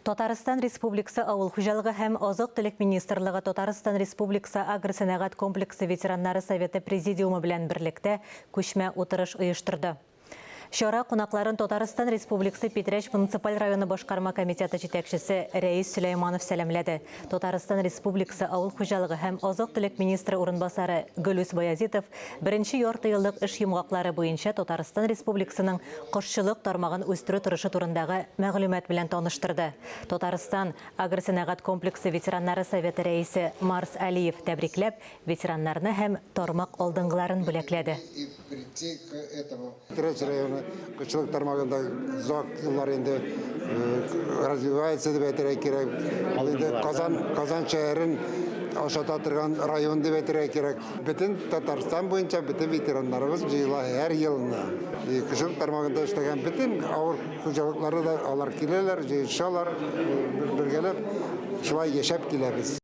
Татарстан Республикасы Авыл хуҗалыгы һәм азык-төлек министрлыгы Татарстан Республикасы агросәнәгать комплексы ветераннары советы президиумы белән берлектә күчмә утырыш оештырды. Чара кунакларын Татарстан Республикасы Питрәч муниципаль районы башкарма комитеты җитәкчесе Рәис Сөләйманов сәламләде. Татарстан Республикасы Авыл хуҗалыгы һәм азык-төлек министры урынбасары Гөлүс Баязитов беренче яртыеллык эш йомгаклары буенча Татарстан Республикасының кошчылык тармагын үстерү торышы турындагы мәгълүмат белән таныштырды. Татарстан агросәнәгать комплексы ветераннары советы рәисе Марс Алиев тәбрикләп, ветераннарны һәм тармак алдынгыларын бүләкләде. Питрәч районы кошчылык тармагында озак еллар инде развивается дип әйтергә кирәк. Ул инде Казан, Казан шәһәрен ашата торган район дип әйтергә кирәк. Бөтен Татарстан буенча бөтен ветераннарыбыз җыела һәр елны. Кошчылык тармагында эшләгән бөтен авыл хуҗалыклары да алар киләләр, җыелышалар, бергәләп шулай яшәп киләбез.